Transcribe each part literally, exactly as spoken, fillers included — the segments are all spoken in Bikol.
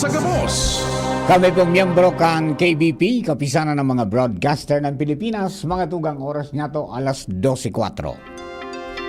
Sa gabos. Kami pong miyembro kan K B P, Kapisanan ng mga Broadcaster ng Pilipinas, mga tugang, oras niya to, alas dose kwatro.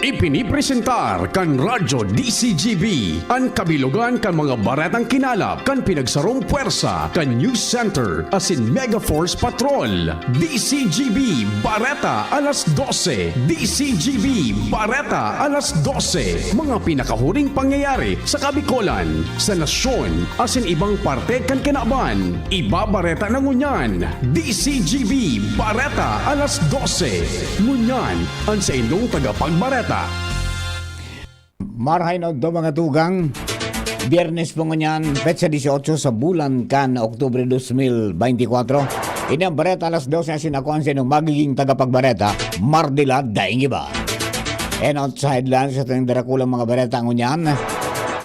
Ipinipresentar kan Radyo D C G B an kabilogan kan mga baretang kinalap kan pinagsarong pwersa kan News Center asin Mega Force Patrol. D C G B Bareta alas dose. D C G B Bareta alas dose. Mga pinakahuring pangyayari sa Kabikolan, sa nasyon, asin ibang parte kan kinaban. Ibabareta na ngunyan. D C G B Bareta alas dose. Ngunyan, an saindong tagapagbareta. Marhay na udto, mga tugang. Biyernes po ngunyan, petsa dieciocho sa bulan kan Oktubre dos mil beintikwatro. Ini ang Bareta alas dose, asin ako an saindong magiging tagapagbareta, Mardila Daing Iba. And outside lang sa ating darakulang mga bareta ngunyan,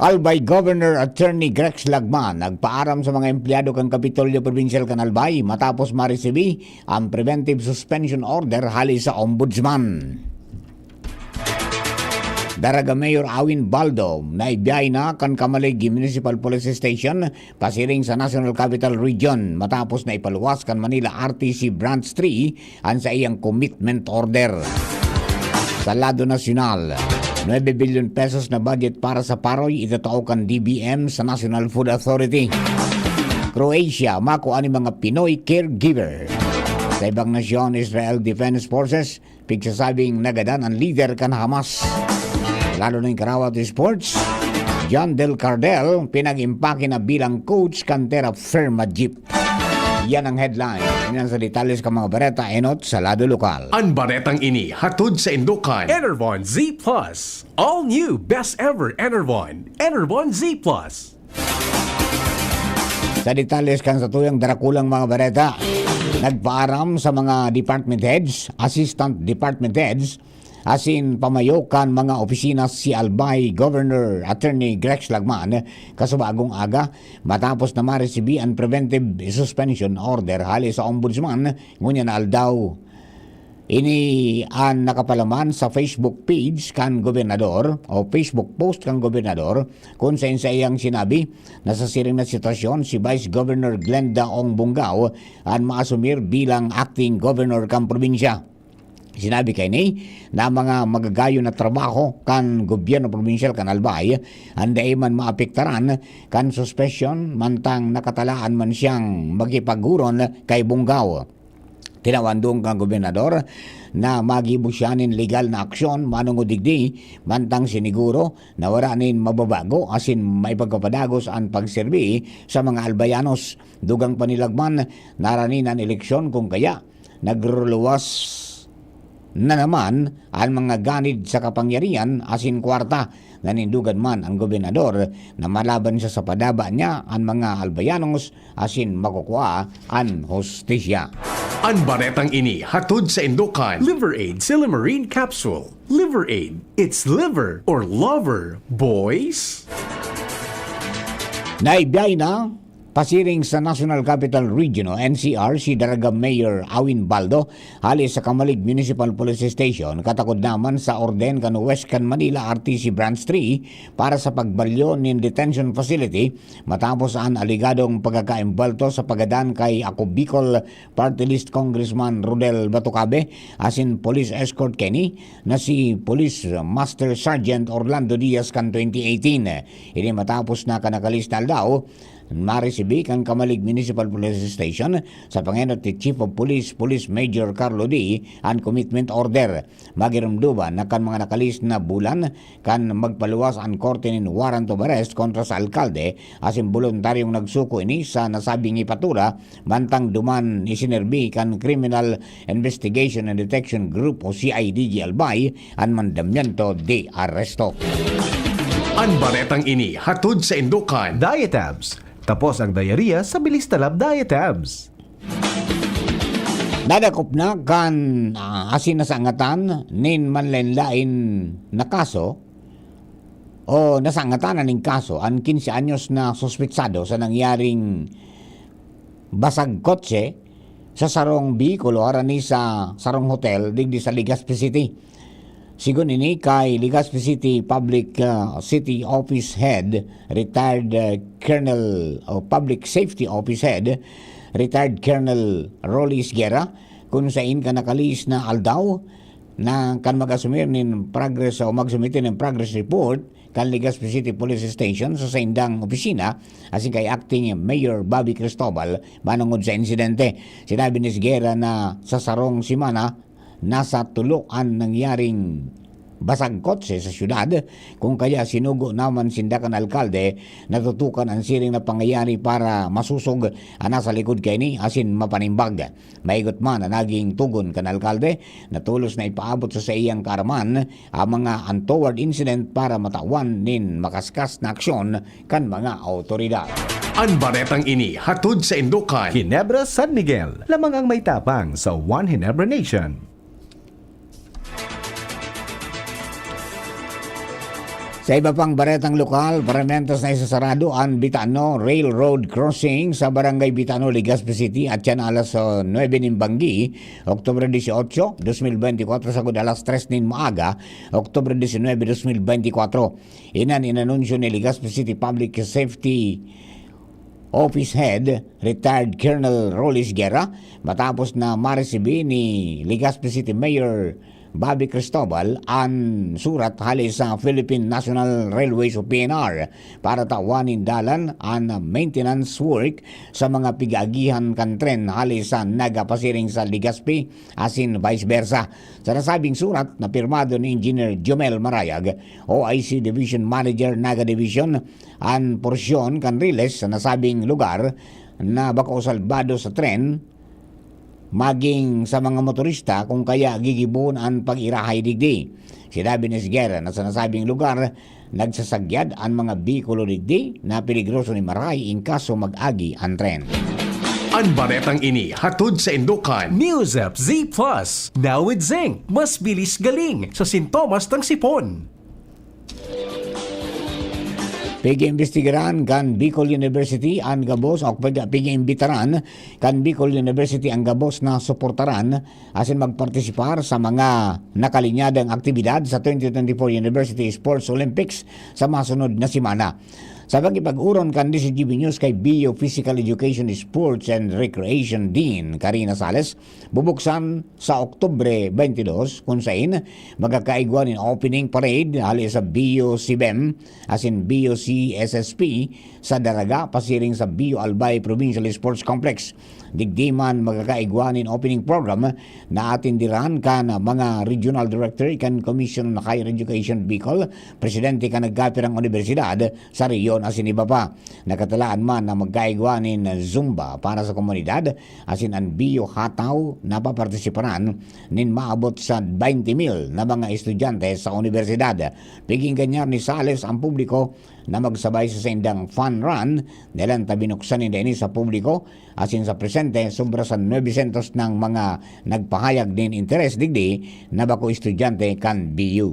Albay Governor Attorney Grex Lagman nagpaaram sa mga empleyado kan Kapitolyo Probinsyal kan Albay matapos maresibi ang preventive suspension order hale sa Ombudsman. Daraga Mayor Awin Baldo naibiyahe na kan Camalig Municipal Police Station pasiring sa National Capital Region matapos na ipaluwas kan Manila R T C Branch three an saiyang commitment order. Sa lado nasyonal, nuebe bilyon pesos na budget para sa paroy itatao kan D B M sa National Food Authority. Croatia, makua nin mga Pinoy caregiver. Sa ibang nasyon, Israel Defense Forces, pigsasabing nagadan an lider kan Hamas. Lalo na yung karawat sports, John Del Cardel, pinag-impake na bilang coach kan Terra Firma Jeep. Yan ang headline. Yan sa detalles kan mga bareta, enot sa lado lokal. An baretang ini hatod saindo kan Enervon Z Plus. All new best ever Enervon. Enervon Z Plus. Sa detalles kan satuyang darakulang mga bareta, nagpaaram sa mga department heads, assistant department heads, asin pamayo kan mga opisina si Albay Governor Attorney Grex Lagman, kasubagong aga, matapos na maresibi an preventive suspension order hale sa Ombudsman ngunyan na aldaw. Ini an nakapalaman sa Facebook page kan gobernador o Facebook post kan gobernador, kun saen saiyang sinabi na sa siring na sitwasyon, si Vice Governor Glenda Ong Bongao an maasumir bilang acting governor kan probinsya. Sinabi kaini na mga magagayon na trabaho kan gobyerno probinsyal kan Albay an dai man maapektaran kan suspensyon, mantang nakatalaan man siyang makipaghuron kay Bongao. Tinawan duon kan gobernador na magibo siya nin legal na aksyon manongod digdi, mantang siniguro na wara nin mababago asin maipagpapadagos an pagserbi sa mga Albayanos. Dugang pa ni Lagman, narani na an eleksyon, kun kaya nagruluwas na naman an mga ganid sa kapangyarihan asin kwarta. Nanindugan man an gobernador na malaban siya sa padaba niya an mga Albayanos asin makukua an hustisya. An baretang ini hatod saindo kan Liver Aid Silymarin Capsule. Liver Aid, it's liver or lover, boys! Naibiyahe na pasiring sa National Capital Region o N C R si Daraga Mayor Awin Baldo hale sa Camalig Municipal Police Station, katakod naman sa orden kan West kan Manila R T C Branch three para sa pagbalyo nin detention facility matapos an aligadong pagkakaembwelto sa pagadan kay Ako Bicol Party List Congressman Rodel Batucabe asin police escort kaini na si Police Master Sergeant Orlando Diaz kan twenty eighteen. Ini matapos na kan nakalista aldaw, maresibi kan Camalig Municipal Police Station sa pangenot ni Chief of Police, Police Major Carlo D, an commitment order. Magirumduman na kan mga nakalista na bulan kan magpaluwas an korte nin warrant of arrest kontra sa alkalde asin boluntaryong nagsuko ini sa nasabing hepatura, mantang duman isinerbi kan Criminal Investigation and Detection Group o C I D G Albay an mandamiento de arresto. An baretang ini hatod saindo kan Diatabs. Tapos ang diarrhea sa bilis talab Diatabs. Nadakop na kan, ah, asin nasangatan nin manlaen-laen na kaso o nasangatan na nin kaso an quince anyos na suspetsado sa nangyaring basag kotse sa sarong behikulo harani sa sarong hotel digdi sa Legazpi City. Sigon ini kay Legazpi City Public, ah, City Office Head, retired, ah, Colonel o Public Safety Office Head, retired Colonel Rolly Isguera, kun sain kan nakalihis na aldaw na kan mag-asumir nin progress o magsumite nin progress report kan Legazpi City Police Station sa saindang opisina, asin kay Acting Mayor Bobby Cristobal manongod sa insidente. Sinabi ni Isguera na sa sarong semana, nasa tulo an nangyaring basag kotse sa syudad, kun kaya sinugo naman sinda kan alkalde na tutukan an siring na pangyayari para masosog an nasa likod kaini asin mapanimbag. Maigot man an naging tugon kan alkalde na tolos na ipaabot sa saiyang kaaraman ang mga untoward incident para matawan nin makaskas na aksyon kan mga awtoridad. An baretang ini hatod saindo kan Ginebra San Miguel, lamang ang may tapang sa One Ginebra Nation. Sa iba pang baretang lokal, parementos na isasarado an Bitano Railroad Crossing sa Barangay Bitano, Legazpi City, at yan alas, ah, nuebe nin banggi, Oktubre dieciocho, dos mil beintikwatro, sagkod alas tres nin maaga, Oktubre diecinuebe, dos mil beintikwatro. Iyan an inanunsyo ni Legazpi City Public Safety Office Head, retired Colonel Rolly Isguera, matapos na maresibi ni Legazpi City Mayor Bobby Cristobal an surat hale sa Philippine National Railways o P N R para tawan nin dalan an maintenance work sa mga pig-aagihan kan tren hale sa Naga pasiring sa Legazpi asin vice versa. Sa nasabing surat na pirmado ni Engineer Jomel Marayag, O I C Division Manager, Naga Division, an porsyon kan riles sa nasabing lugar na bako salbado sa tren, maging sa mga motorista kung kaya gigibohon an pag-irahay digdi. Sinabi ni Esguerra na sa nasabing lugar, nagsasagyad an mga behikulo digdi na peligroso nin marahay in kaso mag-agi an tren. An baretang ini hatod saindo kan News App Z Plus, now with zinc, mas bilis galing sa sintomas ng sipon. Pig-iimbestigaran kan Bicol University an gabos o pig-, pig-iimbitaran kan Bicol University ang gabos na suportaran asin magpartisipar sa mga nakalinyadang aktibidad sa twenty twenty-four University Sports Olympics sa masunod na semana. Sa pakipag-oron kan D C G B News kay Bio Physical Education, Sports and Recreation Dean Karina Sales, bubuksan sa Oktubre twenty-two, kun sain magkakaigwa nin opening parade hale sa B U C B E M asin B U C S S P sa Daraga, pasiring sa B U Albay Provincial Sports Complex. Digdi man magkakaigwa nin opening program na atenderan kan mga Regional Director kan Commission on Higher Education Bicol, presidente kan nagkapirang unibersidad sa rehiyon asin iba pa. Nakatalaan man na magkaigwa nin Zumba para sa komunidad asin an B U Hataw na papartisiparan nin maabot sa twenty mil na mga estudyante sa unibersidad. Piginggan niya ni Sales ang publiko na magsabay sa saindang fun run, dalan ta binuksan ninda ini sa publiko, asin sa presente, sobra sa nuebe siyentos nang mga nagpahayag nin interes digdi na bako estudyante kan B U.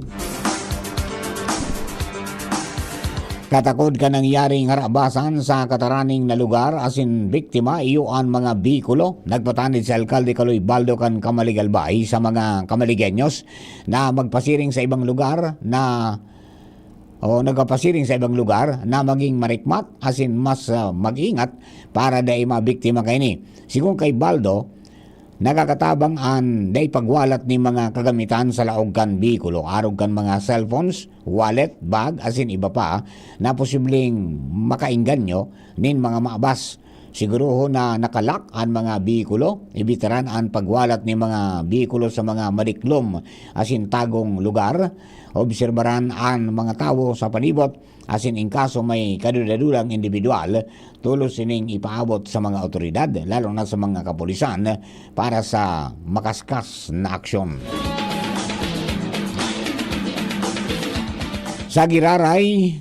Katakod kan nangyaring harabasan sa kataraning na lugar asin biktima iyo an mga behikulo. Nagpatanid si Alkalde Kaloy Baldo kan Camalig Albay sa mga Camaligeños na magpasiring sa ibang lugar na, o nagpapasiring sa ibang lugar na maging marikmat asin mas, ah, mag-ingat para dai mabiktima kaini. Sigon kay Baldo, nakakatabang an dai pagwalat nin mga kagamitan sa laog kan behikulo, arog kan mga cellphones, wallet, bag, asin iba pa na posibleng makaengganyo nin mga mabas. Sigurohon na nakalak an mga behikulo, ibitaran an pagwalat nin mga behikulo sa mga madiklom asin tagong lugar, obserbaran an mga tawo sa palibot, asin in kaso may kaduda-dudang indibidwal, tolos ining ipaabot sa mga awtoridad, lalo na sa mga kapulisan, para sa makaskas na aksyon. Sa giraray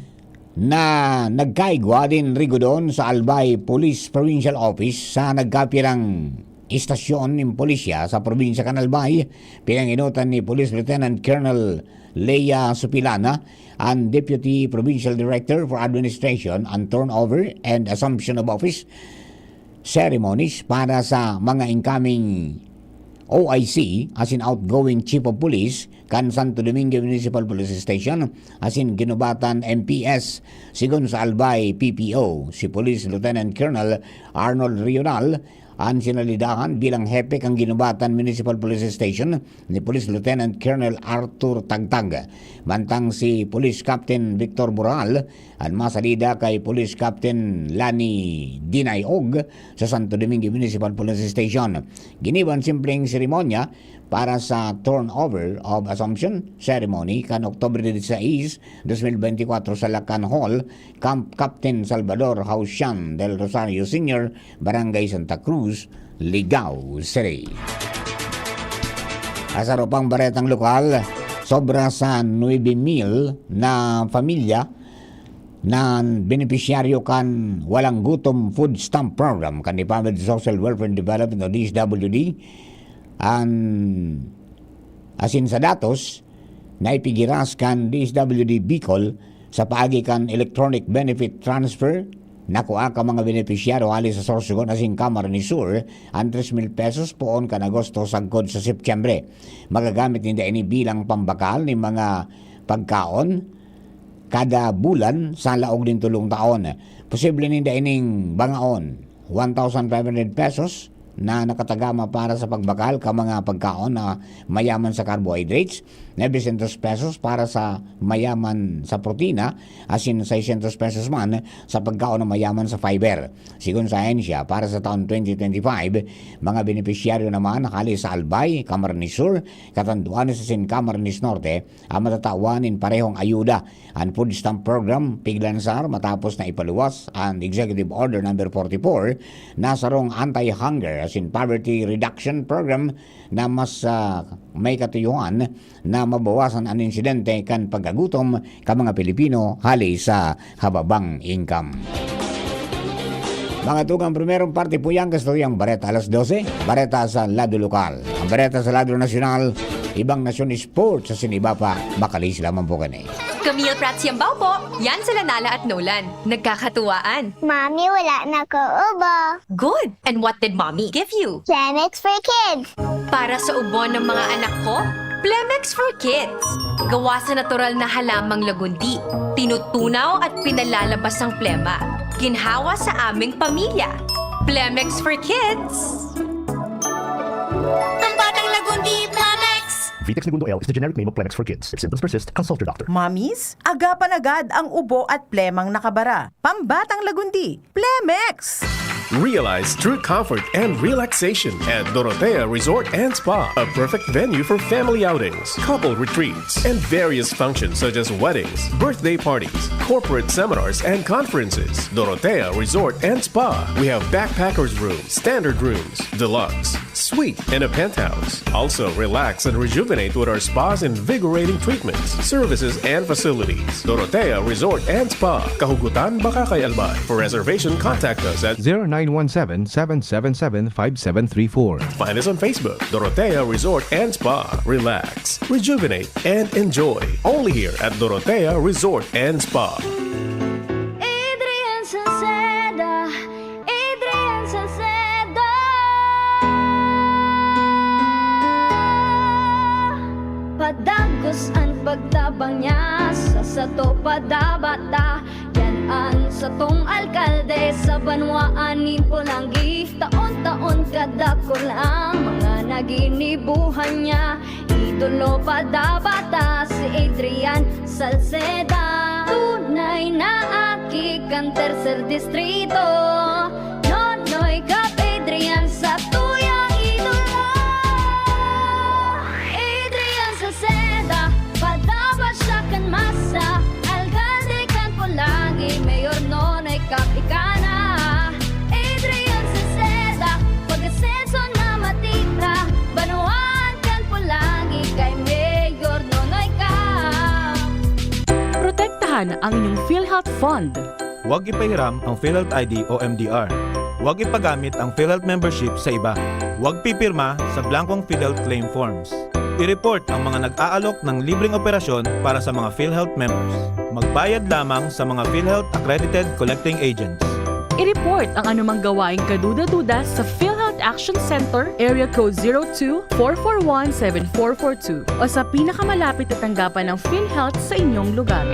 na nagkaigwa nin rigodon sa Albay Police Provincial Office sa nagkapirang istasyon nin pulisya sa probinsya kan Albay, pinangenotan ni Police Lieutenant Colonel Lea Supilana, an Deputy Provincial Director for Administration and Turnover and Assumption of Office Ceremonies para sa mga incoming O I C asin outgoing Chief of Police kan Santo Domingo Municipal Police Station asin Guinobatan M P S. Sigon sa Albay P P O, si Police Lieutenant Colonel Arnold Rional, an sinalidahan bilang hepe kan Guinobatan Municipal Police Station ni Police Lieutenant Colonel Arthur Tagtag. Mantang si Police Captain Victor Boral an masalida kay Police Captain Lani Dinayog sa Santo Domingo Municipal Police Station. Ginibo an simpleng seremonya para sa Turnover of Assumption Ceremony kan Oktubre dieciséis, dos mil beintikwatro sa Lacan Hall, Camp Captain Salvador Hausian del Rosario Senior, Barangay Santa Cruz, Ligao City. Sa saro pang baretang lokal, sobra sa nuebe mil na pamilya na benepisyaryo kan Walang Gutom Food Stamp Program kan Department of Social Welfare and Development o D S W D. An, asin sa datos na ipigiras kan D S W D Bicol sa paagi kan electronic benefit transfer, nakua kan mga benepisyaryo hali sa Sorsogon asin Camarines Sur an tres mil pesos poon kan Agosto sagkod sa Setyembre. Magagamit ninda ini bilang pambakal nin mga pagkaon kada bulan sa laog nin tolong taon. Posible ninda ining bangaon, one thousand five hundred pesos na nakatagama para sa pagbakal ka mga pagkaon na mayaman sa carbohydrates, novecientos pesos para sa mayaman sa protina, asin seiscientos pesos man sa pagkaon na mayaman sa fiber. Sigon sa ahensya, para sa taon twenty twenty-five, mga benepisyaryo naman hali sa Albay, Camarines Sur, Catanduanes asin Camarines Norte, ang matatawan nin parehong ayuda. An food stamp program piglansar matapos na ipaluwas an Executive Order Number forty-four na sarong anti-hunger asin poverty reduction program na mas, ah, may katuyuhan na mabawasan an insidente kan pagkagutom kan mga Pilipino hali sa hababang income. Mga tugang, primerong parte po yan, kastoryang Bareta alas dose, Bareta sa lado lokal. Ang Bareta sa lado nasyonal, ibang nasyon, sports, asin iba pa, makalis lamang po kani. Camille Prats Yambao po, yan sila Nala at Nolan. Nagkakatuwaan. Mami, wala na ko ubo. Good! And what did Mommy give you? Plemex for Kids. Para sa ubo ng mga anak ko, Plemex for Kids. Gawa sa natural na halamang lagundi. Tinutunaw at pinalalabas ang plema. Ginhawa sa aming pamilya. Plemex for Kids. Ang batang lagundi, Plemex! Vitex Negundo L is the generic name of Plemex for Kids. If symptoms persist, consult your doctor. Mommies, agapan agad ang ubo at plemang nakabara. Pambatang lagundi, Plemex! Realize true comfort and relaxation at Dorotea Resort and Spa, a perfect venue for family outings, couple retreats, and various functions such as weddings, birthday parties, corporate seminars, and conferences. Dorotea Resort and Spa. We have backpackers room, standard rooms, deluxe, suite, and a penthouse. Also, relax and rejuvenate with our spa's invigorating treatments, services, and facilities. Dorotea Resort and Spa, Kahugutan, Bacacay, Albay. For reservation, contact us at zero nine one seven, seven seven seven, five seven three four. Find us on Facebook, Dorotea Resort and Spa. Relax, rejuvenate, and enjoy. Only here at Dorotea Resort and Spa. Adrian Salceda, Adrian Salcedo. Padagos an pagtabang niya sa sato padabata. Yan an satong alkalde sa banwaan nin Polangui. Taon-taon kadakul ang mga naginibuhan niya. Idolo padabata si Adrian Salceda. Tunay na aki kan Tercer Distrito. Nonoy Cap Adrian sa tuyang idolo. Adrian Salceda, padaba siya kan masa. Alkalde kan Polangui, Mayor Nonoy Cap ika na. Adrian Salceda, pag-asenso na matita. Banwaan kan Polangui kay Mayor Nonoy Cap. Protektahan ang inyong PhilHealth Fund. Huwag ipahiram ang PhilHealth I D o M D R. Huwag ipagamit ang PhilHealth membership sa iba. Huwag pipirma sa blankong PhilHealth claim forms. I-report ang mga nag-aalok ng libreng operasyon para sa mga PhilHealth members. Magbayad lamang sa mga PhilHealth accredited collecting agents. I-report ang anumang gawaing kaduda-duda sa PhilHealth Action Center, Area Code zero two four four one seven four four two, o sa pinakamalapit na tanggapan ng PhilHealth sa inyong lugar.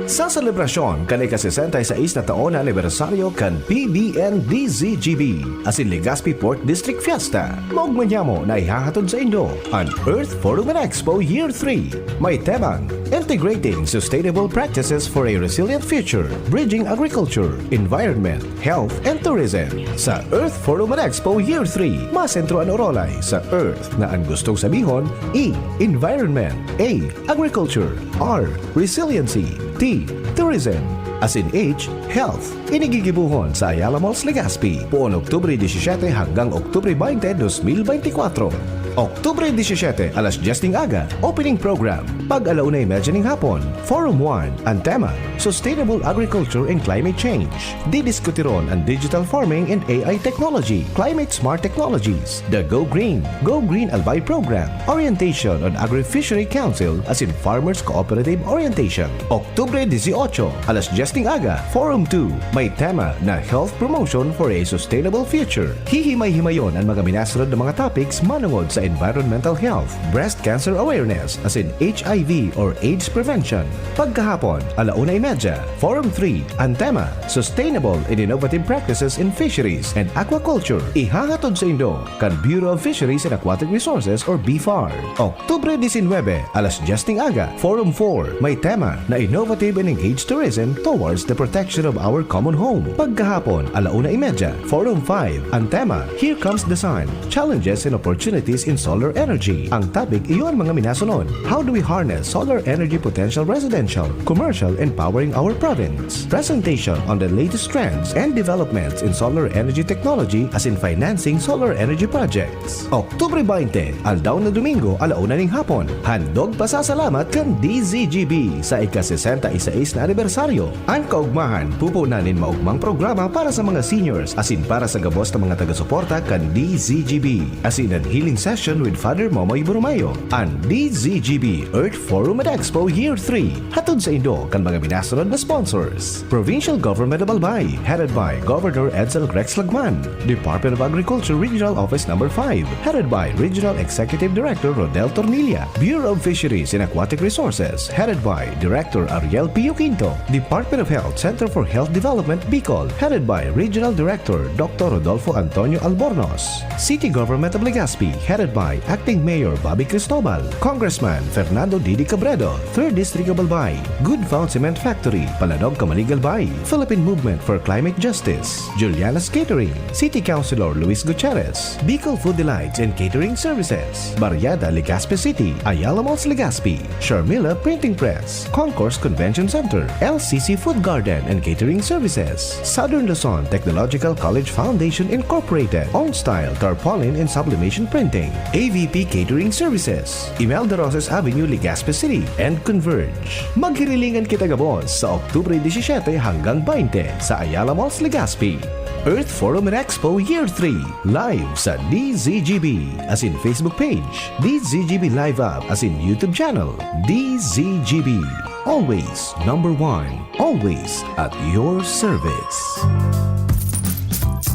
Sa selebrasyon kan ika-sesenta y seis na taon na anibersaryo kan P B N D Z G B, asin Legazpi Port District Fiesta, maogma niamo na ihahatod saindo an Earth Forum and Expo Year three. May temang Integrating Sustainable Practices for a Resilient Future, Bridging Agriculture, Environment, Health, and Tourism. Sa Earth Forum and Expo Year three, masentro an orolay sa Earth, na an gustong sabihon, E, Environment, A, Agriculture, R, Resiliency, T, Tourism, asin H, Health. Ini gigibohon sa Ayala Malls, Legazpi, poon Oktubre disisiyete hanggang Oktubre baynte, dos mil baynte kwatro. Oktubre disisiyete, alas dyes ning aga, opening program. Pag-alauna y medya ning hapon, Forum one, ang tema, Sustainable Agriculture and Climate Change. Didiskutiron ang digital farming and A I technology, climate smart technologies, the Go Green, Go Green Albay Program, orientation on Agri-Fishery Council asin Farmers Cooperative Orientation. Oktubre dieciocho, alas dyes ning aga, Forum two, may tema na Health Promotion for a Sustainable Future. Hihimay-himayon an mga minasunod na mga topics manongod sa environmental health, breast cancer awareness, asin H I V or AIDS prevention. Pagkahapon, alauna y medya, Forum three, ang tema, Sustainable and Innovative Practices in Fisheries and Aquaculture. Ihahatod saindo kan Bureau of Fisheries and Aquatic Resources or BFAR. Oktubre diecinuebe, alas dyes ning aga, Forum four, may tema na Innovative and Engaged Tourism Towards the Protection of Our Common Home. Pagkahapon, alauna y medya, Forum five, ang tema, Here Comes the Sun, Challenges and Opportunities in Solar Energy. Ang topic, iyo an mga minasunod. How do we harness solar energy potential residential, commercial, and powering our province? Presentation on the latest trends and developments in solar energy technology asin financing solar energy projects. Oktubre baynte, aldaw na Domingo, alauna ning hapon. Handog pasasalamat kan D Z G B sa ika-sesenta y seis na anibersaryo. An kaogmahan, pupunan nin maogmang programa para sa mga seniors asin para sa gabos na mga taga-suporta kan D Z G B, asin an healing session with Father Momoy Borromeo. An D Z G B Earth Forum and Expo Year three, hatod saindo kan mga minasunod na sponsors. Provincial Government of Albay, headed by Governor Edsel Rex Lagman. Department of Agriculture Regional Office Number five, headed by Regional Executive Director Rodel Tornilla. Bureau of Fisheries and Aquatic Resources, headed by Director Ariel Pio Quinto. Department of Health Center for Health Development Bicol, headed by Regional Director Doctor Rodolfo Antonio Albornoz. City Government of Legazpi, headed by Acting Mayor Bobby Cristobal, Congressman Fernando Didi Cabredo, Third District of Albay, Good Found Cement Factory, Palanog, Camalig, Albay, Philippine Movement for Climate Justice, Juliana's Catering, City Councilor Luis Gutierrez, Bicol Food Delights and Catering Services, Barriada, Legazpi City, Ayala Malls, Legazpi, Sharmila Printing Press, Concourse Convention Center, L C C Food Garden and Catering Services, Southern Luzon Technological College Foundation Incorporated, On Style Tarpaulin and Sublimation Printing, A V P Catering Services, Imelda Roses Avenue, Legazpi City, and Converge. Maghirilingan kita gabos sa Oktubre disisiyete hanggang baynte sa Ayala Malls, Legazpi. Earth Forum and Expo Year three, live sa D Z G B, asin Facebook page, D Z G B Live App, asin YouTube channel, D Z G B. Always number one, always at your service.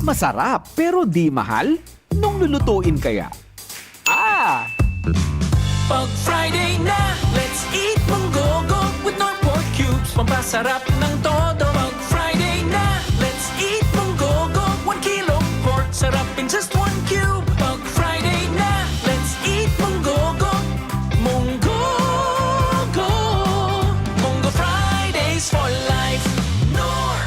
Masarap pero di mahal? Nung lulutuin kaya? Ah! Pag Friday na, let's eat munggogo with Knorr pork cubes. Pampasarap ng todo. Pag Friday na, let's eat munggogo. One kilo pork, sarap in just one cube. Pag Friday na, let's eat munggogo. Munggogo. Munggo Fridays for life. Knorr.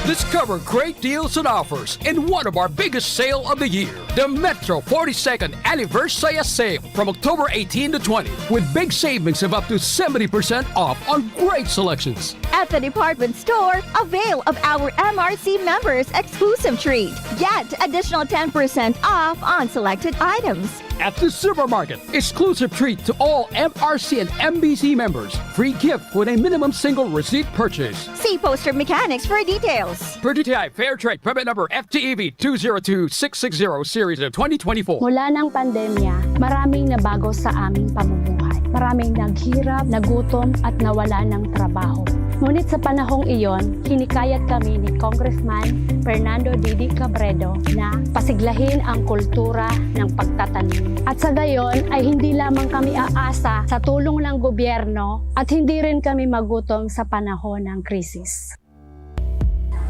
Discover great deals and offers in one of our biggest sale of the year, the Metro forty-second Anniversary Sale from October eighteen to twenty, with big savings of up to seventy percent off on great selections. At the department store, avail of our M R C members exclusive treat. Get additional ten percent off on selected items. At the supermarket, exclusive treat to all M R C and M B C members. Free gift with a minimum single receipt purchase. See poster mechanics for details. U T I Fair Trade Permit Number F T E V two zero two six six zero Series of twenty twenty-four. Mula ng pandemya, maraming nabago sa aming pamumuhay. Maraming naghirap, nagutom at nawala ng trabaho. Ngunit sa panahong iyon, hinikayat kami ni Congressman Fernando Didi Cabredo na pasiglahin ang kultura ng pagtatanim. At sa gayon ay hindi lamang kami aasa sa tulong ng gobyerno at hindi rin kami magutom sa panahon ng krisis.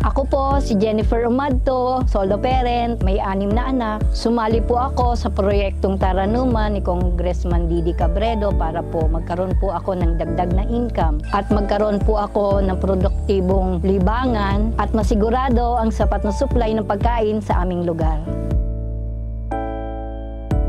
Ako po si Jennifer Umadto, solo parent, may anim na anak. Sumali po ako sa proyektong Taranuman ni Congressman Didi Cabredo para po magkaroon po ako ng dagdag na income at magkaroon po ako ng produktibong libangan at masigurado ang sapat na supply ng pagkain sa aming lugar.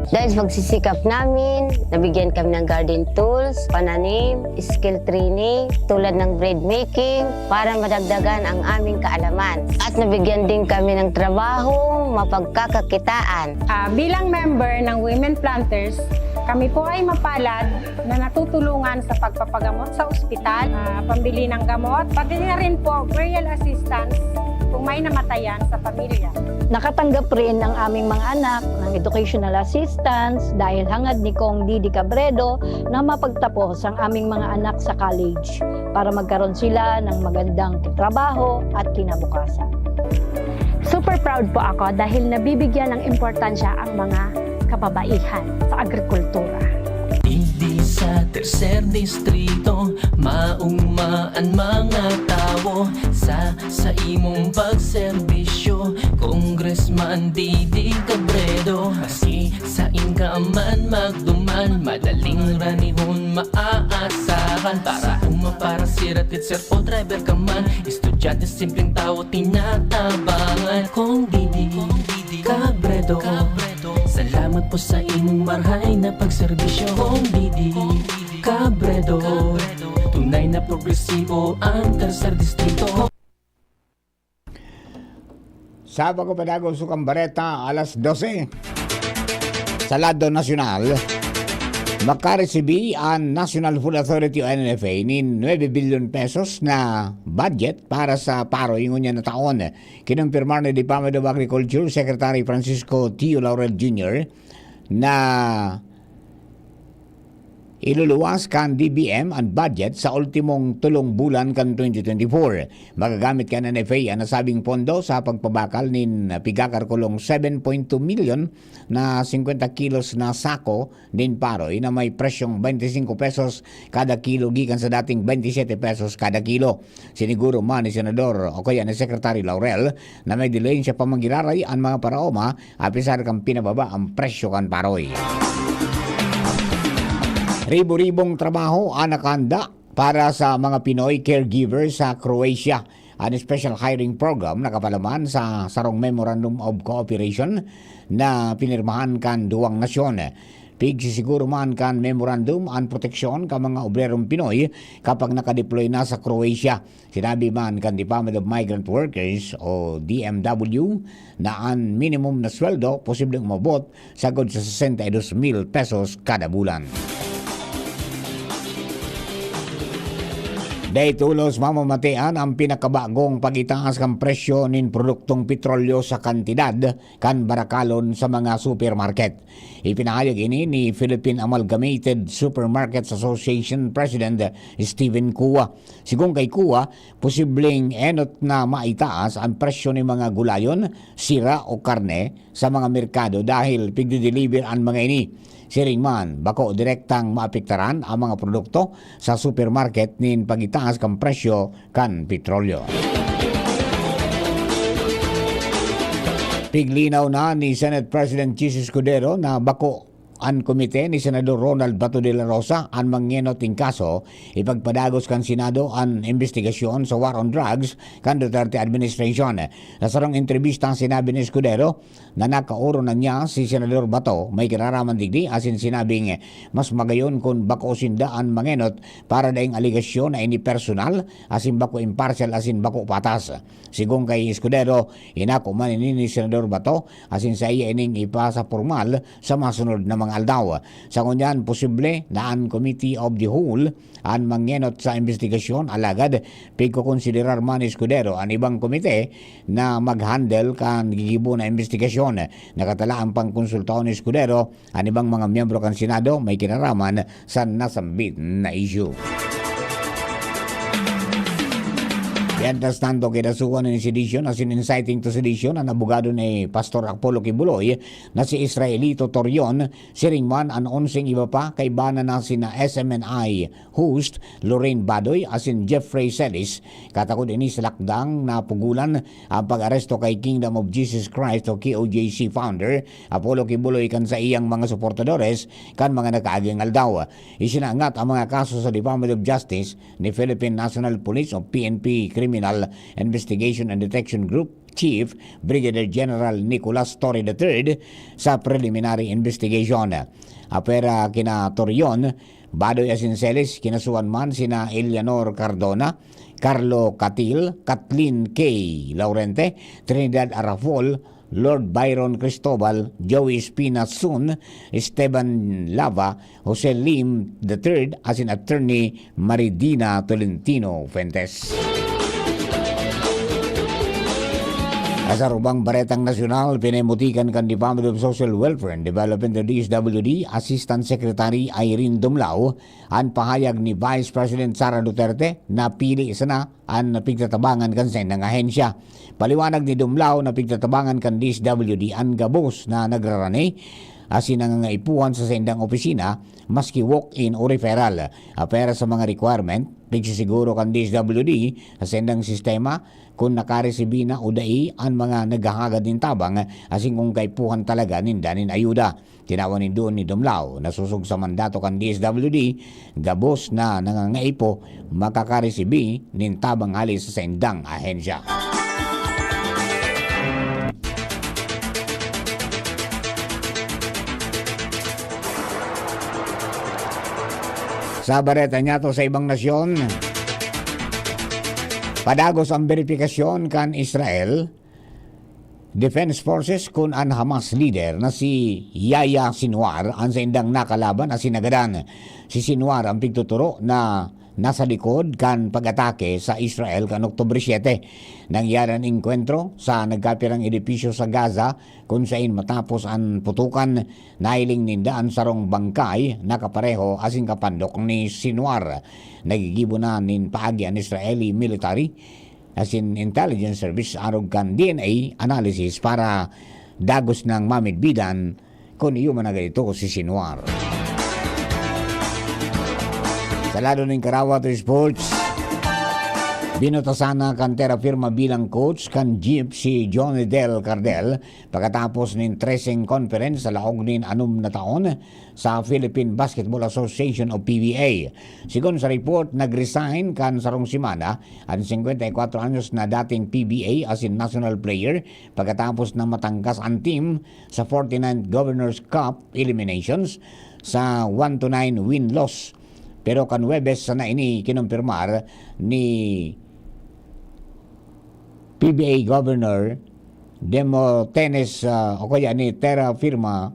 Dahil sa pagsisikap namin, nabigyan kami ng garden tools, pananim, skill training, tulad ng bread making, para madagdagan ang aming kaalaman. At nabigyan din kami ng trabaho, mapagkakakitaan. Ah, bilang member ng Women Planters, kami po ay mapalad na natutulungan sa pagpapagamot sa ospital, ah, pambili ng gamot, pati na rin po burial assistance kung may namatayan sa pamilya. Nakatanggap rin ang aming mga anak ng educational assistance dahil hangad ni Cong Didi Cabredo na mapagtapos ang aming mga anak sa college para magkaroon sila ng magandang trabaho at kinabukasan. Super proud po ako dahil nabibigyan ng importansya ang mga kababaihan sa agrikultura. Digdi sa tercer distrito, mauma an mga tawo sa, sa imong pagserbisyo, Congressman Didi Cabredo. Maski sain ka man magduman, madaling ranihon maaasahan. Para uma, para sira, teacher o driver ka man, estudyante, simpleng tawo, tinatabangan. Cong Didi Cabredo, salamat po sa imong marhay na pagserbisyo. Cong Didi Cabredo, tunay na progresibo ang tercer distrito. Sa pagpapadagos sa Kambareta, alas dose. Sa lado nasyonal, makaresibi an National Food Authority o N F A nin nuebe bilyon pesos na budget para sa paro ngunyan na taon. Kinumpirmar ni Department of Agriculture Secretary Francisco Tio Laurel Junior na iluluwas kan D B M an budget sa ultimong tulong bulan kan twenty twenty-four. Magagamit kan N F A an nasabing pondo sa pagpabakal nin pigakalkulong seven point two milyon na singkwenta kilos na sako nin paroy na may presyong bente singko pesos kada kilo gikan sa dating bente siyete pesos kada kilo. Siniguro man ni Senador o kaya ni Secretary Laurel na may dilihensya pa man giraray an mga paraoma, apisar kan pinababa an presyo kan paroy. Ribo-ribong trabaho an nakahanda para sa mga Pinoy caregiver sa Croatia. An special hiring program nakapalaman sa sarong Memorandum of Cooperation na pinirmahan kan duwang nasyon. Pigsisiguro man kan memorandum an proteksyon kan mga obrerong Pinoy kapag nakadeploy na sa Croatia. Sinabi man kan Department of Migrant Workers o D M W na an minimum na sweldo posibleng umabot sagkod sa sesenta y dos mil pesos kada bulan. Dai tolos mamamatean ang pinakabagong pag-itaas kan presyo nin produktong petrolyo sa kantidad kan barakalon sa mga supermarket. Ipinahayag ini ni Philippine Amalgamated Supermarkets Association President Steven Cua. Sigon kay Cua, posibleng enot na maitaas ang presyo nin mga gulayon, sira o karne sa mga merkado dahil pigdideliver an mga ini. Siring man, bako direktang maapektaran ang mga produkto sa supermarket nin pag-itaas kan presyo kan petrolyo. Piglinaw na ni Senate President Chiz Escudero na bako an komite ni Senador Ronald Bato de la Rosa an mangenot nin kaso, ipagpadagos kan Senado an imbestigasyon sa war on drugs kan Duterte administration. Sa sarong entrebista, sinabi ni Escudero na nakaoron na niya si Senador Bato may kinaraman digdi asin sinabing mas magayon kun bako sinda an mangenot para daing alegasyon na ini personal asin bako imparsyal asin bako patas. Sigon kay Escudero, inako man ini ni Senador Bato asin saiya ining ipasa pormal sa masunod na aldaw. Sa ngunyan, posible na an Committee of the Whole an mangenot sa imbestigasyon, alagad pigkokonsiderar man ni Escudero an ibang komite na mag-handle kan gigibo na imbestigasyon. Nakatala an pangkonsultahon ni Escudero an ibang mga miyembro kan Senado may kinaraman sa nasambit na isyu. Mientras tanto, kinasuhan nin sedition asin inciting to sedition an abogado ni Pastor Apollo Quiboloy na si Israelito Torion, siring man an onseng iba pa kaiba na sina S M N I host Lorraine Badoy asin Jeffrey Celis. Katakod ini sa lakdang na pugulan an pag-aresto kay Kingdom of Jesus Christ o K O J C founder Apollo Quiboloy kan saiyang mga suportadores kan mga nakaaging aldaw. Isinangat ang mga kaso sa Department of Justice ni Philippine National Police o P N P Criminal Investigation and Detection Group Chief Brigadier General Nicolas Torre the third sa preliminary investigation. Apwera kina Torion, Badoy asin Celis, kinasuhan man sina Eleanor Cardona, Carlo Catil, Kathleen K. Laurente, Trinidad Arafol, Lord Byron Cristobal, Joey Espina Sun, Esteban Lava, Jose Lim the third, asin Attorney Maridina Tolentino Fuentes. Sa sarong baretang nasyonal, pinamutikan kan Department of Social Welfare and Development o D S W D Assistant Secretary Irene Dumlao an pahayag ni Vice President Sara Duterte na pili sana an pigtatabangan kan saindang ahensya. Paliwanag ni Dumlao na pigtatabangan kan D S W D an gabos na nagrarani asin nangangaipuhan sa saindang opisina, maski walk-in o referral. Apwera sa mga requirement, pigsisiguro kan D S W D sa saindang sistema kun nakaresibi na o dai an mga naghahagad nin tabang asin kun kaipuhan talaga ninda nin ayuda. Tinawan nindo ni Dumlao na sosog sa mandato kan D S W D, gabos na nangangaipo makakaresibi nin tabang hali sa saindang ahensya. Sa bareta niyato sa ibang nasyon, padagos ang beripikasyon kan Israel Defense Forces kun an Hamas leader na si Yahya Sinwar an saindang nakalaban asin nagadan. Si Sinwar an pigtuturo na nasa likod kan pag-atake sa Israel kan Oktubre siete. Nangyari an engkwentro sa nagkapirang edipisyo sa Gaza, kun sain matapos an putukan, nahiling ninda an sarong bangkay na kapareho asin kapandok ni Sinwar. Nagigibo na nin paagi an Israeli military asin intelligence service arog kan D N A analysis para dagos nang mamidbidan kun iyo man na ganito si Sinwar. Sa lado nin karawat o sports, binutasan na kan Terra Firma bilang coach kan Jeep si Johnny Del Cardel pagkatapos nin tracing conference sa laog nin anom na taon sa Philippine Basketball Association o P B A. Sigon sa report, nag-resign kan sarong semana an singkwenta y kwatro anyos na dating P B A asin national player pagkatapos na matangkas an team sa forty-ninth Governor's Cup eliminations sa one to nine win-loss. Pero kan Huwebes sana ini kinumpirmar ni P B A Governor Demotenes, ah, o kaya ni Terra Firma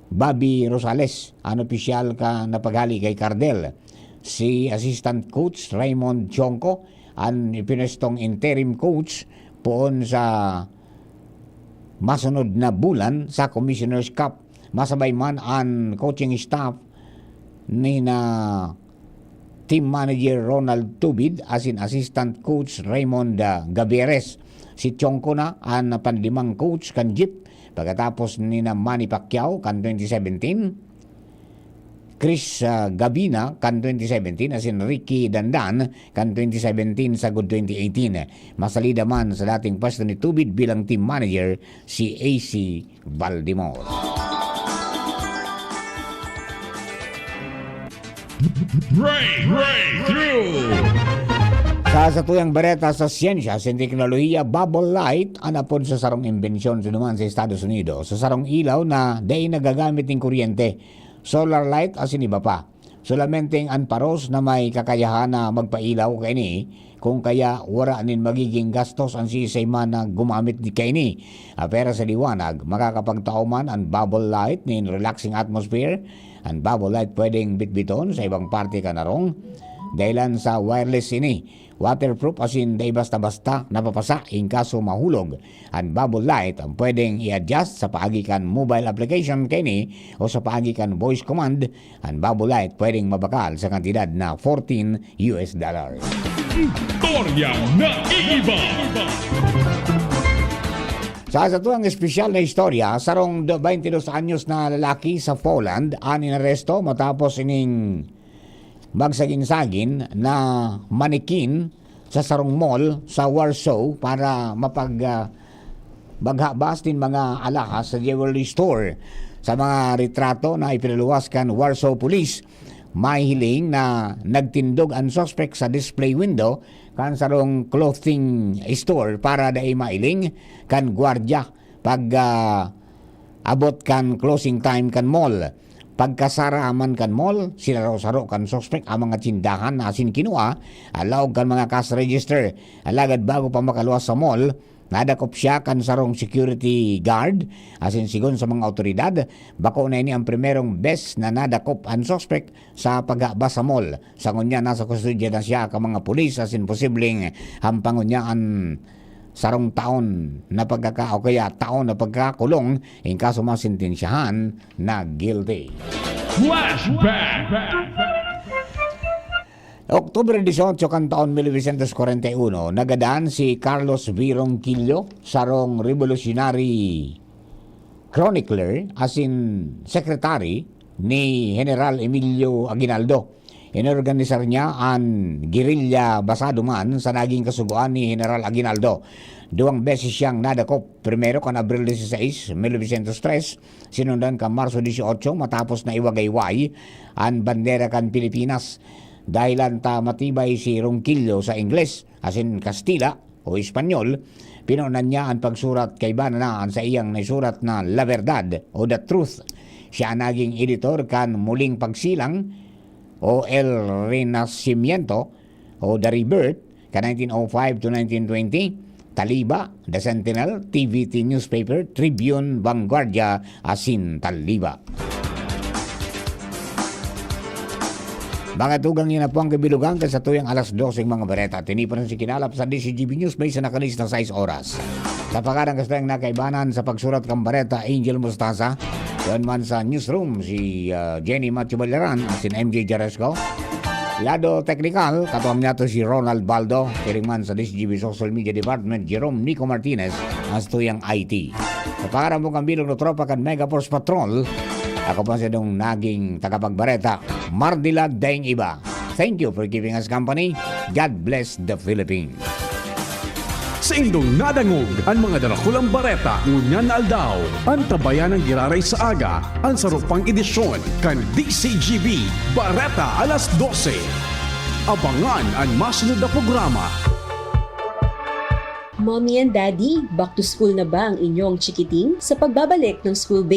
Bobby Rosales, an opisyal ka na paghali kay Cardel. Si Assistant Coach Raymond Chonco an ipinwestong interim coach poon sa masunod na bulan sa Commissioner's Cup. Masabay man an coaching staff ni na team manager Ronald Tubid asin assistant coach Raymond, ah, Gabieres. Si Chonco na an panlimang coach kan Jeep pagkatapos ni na Manny Pacquiao kan twenty seventeen, Chris, ah, Gabina kan twenty seventeen asin Ricky Dandan kan twenty seventeen sagod twenty eighteen. Masalida man sa dating pwesto ni Tubid bilang team manager si A C Valdemor. Break, breakthrough. Sa satuyang bareta sa siyensya asin teknolohiya, bubble light an apod sa sarong imbensyon duman sa Estados Unidos, sa sarong ilaw na dai nagagamit nin kuryente, solar light asin iba pa. Solamente an paros na may kakayahan na magpailaw kaini, kung kaya wara nin magiging gastos an siisay man na gumamit di kaini. Ah, pero sa liwanag, makakapagtao man an bubble light nin relaxing atmosphere. An bubble light pwedeng bitbiton sa ibang parte kan harong. Dahilan sa wireless ini, waterproof asin dai basta-basta napapasa in kaso mahulog. An bubble light ang pwedeng i-adjust sa paagi kan mobile application kaini o sa paagi kan voice command. An bubble light pwedeng mabakal sa kantidad na fourteen U S dollars. Istorya na iba. Sa satuang espesyal na istorya, sarong do-, twenty-dos anyos na lalaki sa Poland an inaresto matapos ining magsagin-sagin na manikin sa sarong mall sa Warsaw para mapag, ah, maghabas nin mga alahas sa jewelry store. Sa mga retrato na ipinaluwas kan Warsaw Police, may hiling na nagtindog an suspek sa display window kan sarong clothing store para dai mailing kan gwardya pag, ah, abot kan closing time kan mall. Pagkasara man kan mall, sinaro-saro kan suspek ang mga tindahan na asin kinua, ah, laog kan mga cash register. Alagad bago pa makaluwas sa mall, nadakop siya kan sarong security guard. Asin sigon sa mga awtoridad, bako na ini ang primerong bes na nadakop an suspek sa paghabas sa mall. Sa ngunyan, nasa kustodiya na siya kan mga pulis asin posibleng hampangon niya an sarong taon na pagkaka-, o kaya taon na pagkakulong in kaso masentensyahan na guilty. Flashback! Oktubre dieciocho kan taon mil novecientos kwarenta y uno, nagadan si Carlos V. Ronquillo, sarong revolutionary chronicler asin secretary ni General Emilio Aguinaldo. Inorganisar niya an gerilya basado man sa naging kasugoan ni General Aguinaldo. Duwang beses siyang nadakop, primero kan Abril dieciséis, mil novecientos tres, sinundan kan Marso dieciocho matapos na iwagayway an bandera kan Pilipinas. Dahilan ta matibay si Ronquillo sa Ingles asin Kastila, o Espanyol, pinonan niya an pagsurat kaiba na an saiyang naisurat na La Verdad o The Truth. Siya an naging editor kan Muling Pagsilang o El Renacimiento o The Rebirth kan nineteen oh five to nineteen twenty, Taliba, The Sentinel, T V T Newspaper, Tribune, Vanguardia, asin Taliba. Mga tugang, yan na po ang kabilugan kan satuyang alas dose mga bareta. Tinipan si kinalap sa D C G B News Base sa nakalista sais oras. Sa pangaran kan satuyang nakaibanan sa pagsurat kan bareta, Angel Mostaza, duman man sa newsroom si, ah, Jenny Matthew Balaran, asin M J Jaresco. Lado teknikal, katuwang niya to si Ronald Baldo, siring man sa D C G B Social Media Department, Jerome Nico Martinez, ang satuyang I T. Sa pangaran po kan bilog na tropa kan Mega Force Patrol, ako po ang saindong naging tagapagbareta, Mardila Daing Iba. Thank you for giving us company. God bless the Philippines. Saindong nadangog an mga darakulang bareta ngunyan na aldaw. Antabayan an giraray sa aga, an saro pang edisyon kan D C G B Bareta alas dose. Abangan an masunod na programa. Mommy and Daddy, back to school na ba ang inyong chikiting? Sa pagbabalik ng school